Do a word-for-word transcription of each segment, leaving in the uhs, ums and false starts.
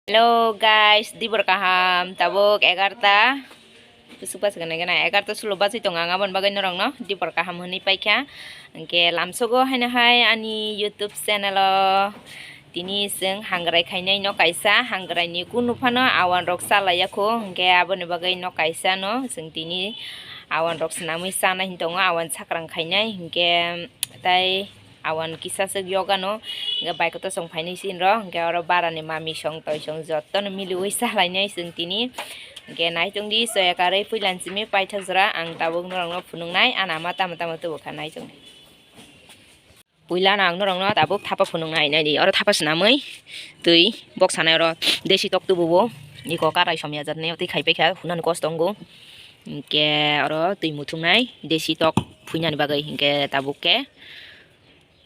Hello guys, dibor kaham, tabuk egarta. Kusuk bas gana gana egarta sulo bachai tongo ang, aboni bagwi norokno dibor kaham hwnwi paikha. Hwnkhe lamsogo haino hai ani YouTube channel o tini chwng hangrai khainai no kaisa, hangrai ni kunu phano awan rok chalaiya kho, hwnkhe aboni bagwi no kaisa no chwng tini awan rok swnamwi chanai hin tongo, awan sakrang khainai hwnkhe tai. Awan kisa swk yogano, hwnkhe bai kotor song phainai sini rw, hwnkhe oro barani mami song toi song jotono miliui salainai chwng tini. Hwnkhe nai tongdi, soya karwi puila simi paithak jora ang tabuk norokno phunuknai, ana ma tamo tamo tubu kha nai tongdi. Puilano ang norokno tabuk thapa phunuknai, naidi oro thapa swnamwi twi bok sanai oro desi tok tubuo, iko karai somya jatni twi khaipai kha, hunani kosto wngo. Hwnkhe oro twi muthungnai desi tok phuinani bagwi, hwnkhe tabuk khe.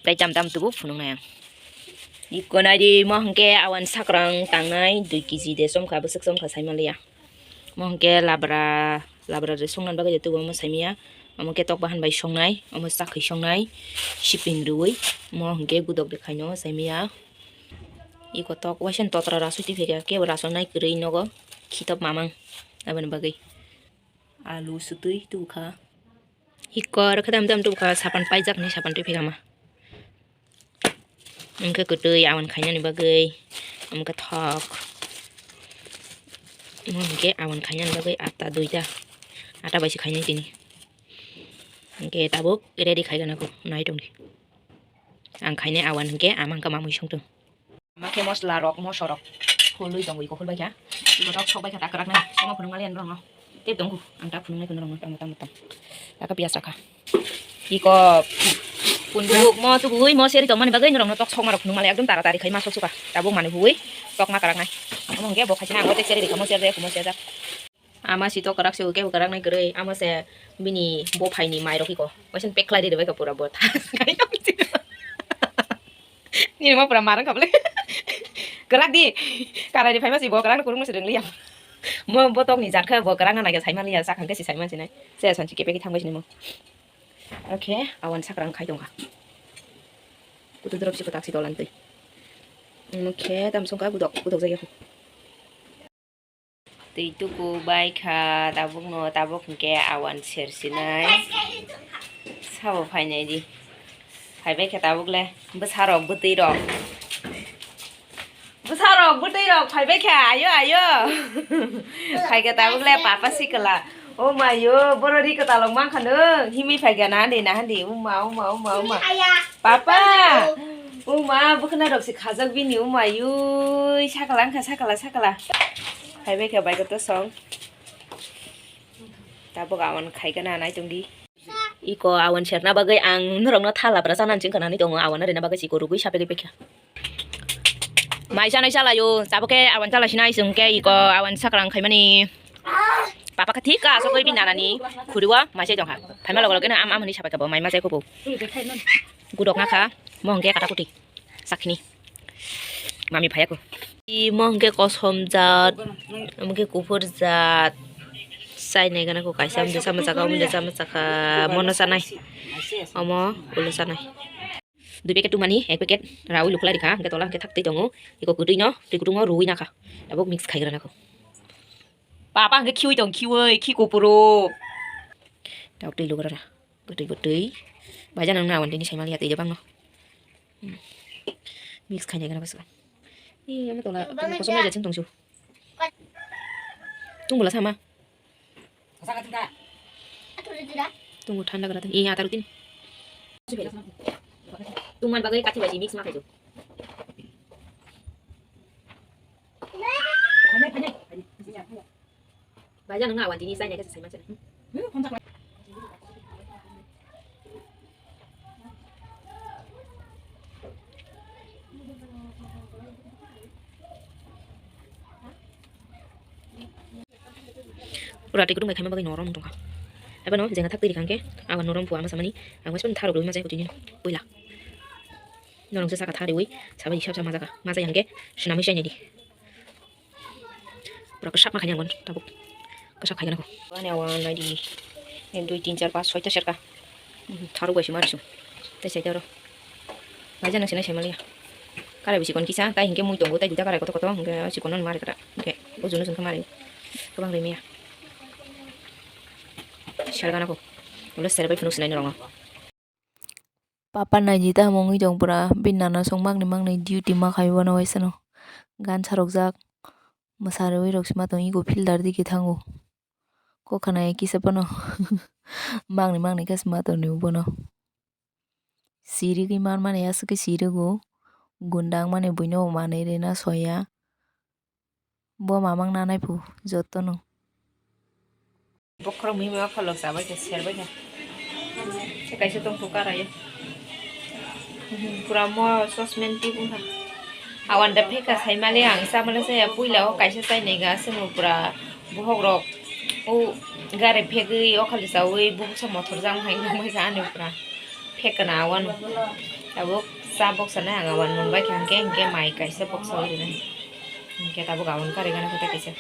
Tei tam tam tubu phunuknai ang. Iko naidi mo hwnkhe awan sakrang tangnai dui kg de chomkha, bwswk chomkha saimanliya. Mo hwnkhe labra, labra de songnani bagwi de tubu omo saimanya. Omo khe tok bahan bai songnai, omo chakhwi songnai, siping rwui. Mo hwnkhe gudok de khaino saimanya. Iko tok waisa totra rasui twi phaikha, kebo rasonai kwrwi nogo khitop mamang aboni bagwi. Alu sutwi tubukha. Hikor khe dam dam tubukha, sapan paijak hinwi sapan twi phaikha ma. Hwnkhe kwtwi awan khainani bagwi, hwnkhe thok. Omo hwnkhe awan khainani bagwi ata duita. Ata bai se khainai tini. Hwnkhe tabuk ready khaigana kho, nai tongdi. Ang khainai awan hwnkhe ama hwnkhe mamui songtong. Ama khe mosla rok, moso rok. Khulwi tongwi, kukhul bai kha. Iko tok sok bai kha, ta kwrak nai. Omo phunuk mali ani rong no. Tei tongo. Ang ta phunuk nai kheno rong no, tamo, tamo, tamo. Taka piyas rakha. Iko punduk mo tubui, mo seri tongmani bagwi norok no tok sok ma rok phunuk mali ekdom tara tari khai ma sok suka. Tabuk mani bui tok ma kwrak nai. Omo hwnkhe bo khaisina ang o tek seri rikha, mo seri de, mo seri jak. Ama si tok kwrak se, kebo kwrak nai kwrwi. Ama se bini bo phaini mai rok iko. Waisa pek khlai riri bai kha pura bo. Nini ma pura marang kable. Kwrak di. Karai ni phaima si bo kwrak kurung se rwng liya. Mo bo tok ni jat kha bo kwrak na nai khe sai man liya, sa khang khe si sai man sinai. Se san si kepek thang bai sinai mo. Oke, awan sakrang khai tong kha. Kutu drop si kwtak si dolan twi. Omo khe tam song kha gudok, gudok jaya kho. Twi tuku bai kha tabukno, tabuk hwnkhe awan ser sinai. Sabo phainai di. Phaibai kha tabuk le bwsarok, bwtwi rok. Bwsarok, bwtwi rok phaibai kha, ayo, ayo. Phai kha tabuk le papa sikla. O mayo, boro ri kwtalok man kha nw. Himwi phai kha na handi, na handi. Uma, uma, uma, uma. Papa. Uma, bwkhwnarok se khajak bini, uma, yui. Sakala wngkha, sakala, sakala. Phaibai kha bai kha to song. Tabuk awan khai gana nai tongdi. Iko awan serna bagwi ang norokno tha labra chana ching khanani tongo, awan rina bagwi siko rugwi sapegwi pekha. Mai chanai chalaio, tabuk khe awan chala sinai chwng khe iko awan sakrang khaimani. Papa khe thik ka asogwi bini nanani khuriwa mai chai tongkha. Phaima logo logo no am am hwnwi sapai kha bo mai ma chai kho bo. Gudok na kha, mo hwnkhe kata kuti. Sakni. Mami phaiya ko. Imo hwnkhe kosom jat, amo khe kuphur jat. Chai nai gana ko kaisa, amde sama chakha, amde sama chakha, mono chanai. Omo ulo chanai. Dui packet tungmani, ek packet raui lukhlai rikha, hwnkhe tola hwnkhe thak twi tongo. Iko kwtwi no, twi kutung o ruui nakha. Tabuk mix khai gra nako. Papa hwnkhe khiui tong, khiui, khi kupuro. Tabuk twi lugra na. Bwtwi bwtwi. Baja nang na wandi ni saimali ya tei jabang no. Hmm. Mix khainai gana bwswk. Ee, ano tola, kosom naijak chwng tongsu. Tung bwla sama. Tung bo thanda gara. Ee, atar tin. Tung man bagwi kathi bai mix ma khaiju. Baja nang awan tini sai nai khe sai ma chana. Pura twi kutung bai khaima bagwi norom tongkha. Eba no jenga thak twi rikha hwnkhe awan norom phu ama samani ang waisa tharo rwi ma jai kutini puila. Norong se saka thariwi sabai hisab sama jaka ma jai hwnkhe swnamwi sai nai di. Pura kwchak ma khaina nang tabuk. Kwchak khaigana ko. Ani awan nai di. Ek, dui, tin, char, panch, soita serka. Tharuk bai sima risu. Tei sai tei oro. Baja nang sinai sai maliya. Karai bisi kon kisa, tai hinkhe mui tongo, tai duita karai koto koto, hinkhe o chikon no mari kata. Hinkhe o junu junu khe mari. Kobang rimia. Sergana ko. Ulo serbai phunuk sinai norong. Papa naidi tamo wngwi tong pura, bini nana song makni makni duty ma khai bono waisano. Gan sarokjak, mwsarwi rok sima tong ego filter digi thango. Kok khna kisa bono makni makni khe sima tongni bono. Sirigwi manmani aswk khe sirigo, gundang mani buino manwi rwna soya. Bo mamang nanai phu jotono. Bokhorok mui mui okholok chabai khe serbai khe. Tei kaisa tongkhu karaio. Pura mo sosmen tip wngkha. Awan da pheka saimale ang chamale chaya puila o kaisa chainai ga aswk pura bokhorok o gari phegwi okhali chawi buksa mothor jang hai wngmai kha ani pura phekna awan. Tabuk cha boksa nai ang awan mwnbai kha hinkhe hinkhe mai kaisa boksa wi rwnai. Hinkhe tabuk awan kari gana khe kaisa.